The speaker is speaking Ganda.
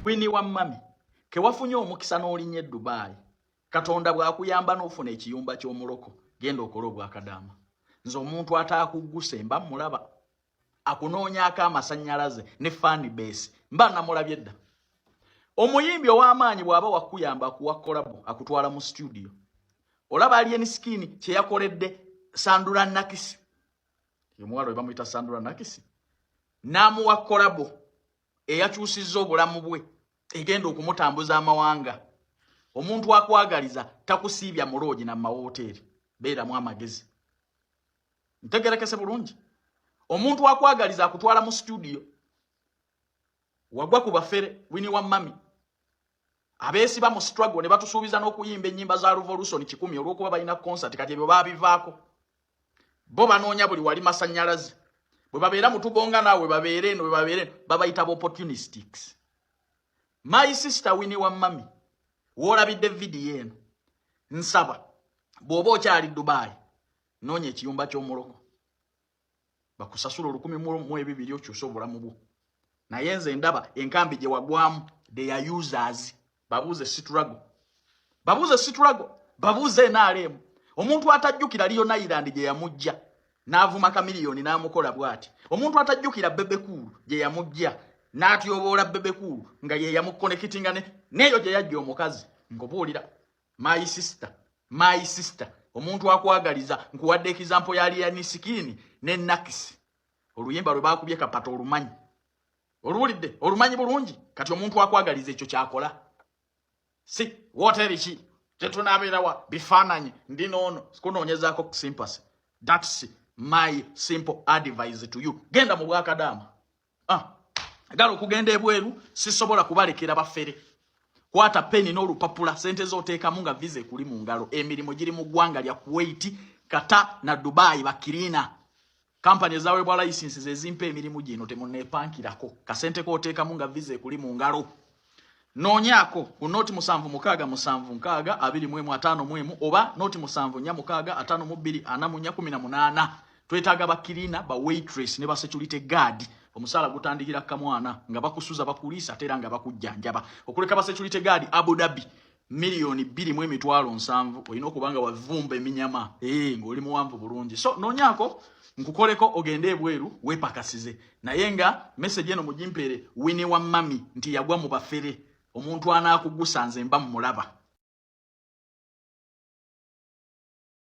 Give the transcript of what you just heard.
Winnie wa mummy, kewafunye omukisa n'olinnya e Dubai, Katonda bw'akuyamba n'ofuna ekiyumba ky'omuloko, genda okole obwakadaama. Nze omuntu ataakugguse mba mmulaba, akunoonyaako amasannyalaze ne fan base mba namulabye dda. Omuyimbi ow'amaanyi bw'aba wakuyamba akuwa collabo, akutwala mu studio. Olaba Alien Skin kye yakoledde Sandra Nakisi, omuwala we bamuyita Sandra Nakisi, n'amuwa collabo eyakyusizza obulamu bwe, egenda okumutambuza amawanga. Omuntu akwagaliza takusiibya mu lodge na mawoteeri. Beeramu amagezi, ntegerekese bulungi. Omuntu akwagaliza akutwala mu studio. Wagwa ku bafere, Winnie wa mummy, abeesiba mu struggle ne batusuubiza n'okuyimba ennyimba za revolution 100 olw'okuba balina concert. Kati ebyo baabivaako, bo banoonya buli wali masannyalaze. Bwe babeera mutubonga naawe babeere eno, bwe babeere eno, babayita opportunistics. My sister Winnie wa mummy, woolabidde vidiyo eno, nsaba bw'oba okyali Dubai, noonya ekiyumba ky'omuloko bakusasula 1200 okyuse obulamu bwo. Naye nze ndaba enkambi gye wagwamu, they are users. Babuuze struggle, babuuze struggle, babuuze NRM. Omuntu atajjukira Leone Island gye yamujja n'avuma Chameleone n'amukola bw'ati, omuntu atajjukira Bebe Cool gye yamujja n'atyoboola Bebe Cool nga ye yamuconnectinga ne neeyo gye yajja omukazi. Nkubuulira, my sister, my sister, omuntu akwagaliza, nkuwadde example ya Alien Skin ne Nakisi, oluyimba lwe bakubye kapata, olumanyi, oluwulidde, olumanyi bulungi. Kati omuntu akwagaliza ekyo kyakola, si woteri ki tetunabeerawa bifaananyi ndi noono kunoonyezaako sympathy. That's my simple advice to you. Genda mu bwakadaama. Ah, agala okugenda ebweru, sisobola kubalekera bafere. Kwata peni n'olupapula, sente z'oteekamu nga visa ekuli mu ngalo. Emirimu giri mu ggwanga lya Kuwait, Qatar na Dubai. Ba cleaner, kampani ezaweebwa licenses ezimpa emirimu gino, temuneepankirako. Kasente k'oteekamu nga visa ekuli mu ngalo. Noonyaako ku 076 762 151 oba 074 652 44 18. Twetaaga ba cleaner, ba waitress ne ba security guard. Omusaala gutandikira kamwana, nga bakusuza, bakuliisa, ate era nga bakujjanjaba. Okuleka ba security guard Abu Dhabi, 2,700,000. Olina okuba nga wavumba eminyama, ng'oli muwanvu bulungi. So noonyaako nkukoleko ogende ebweru weepakasize. Naye nga message eno mugimpeere Winnie wa mummy nti yagwa mu bafere. Omuntu anaakugusa nze mba mumulaba.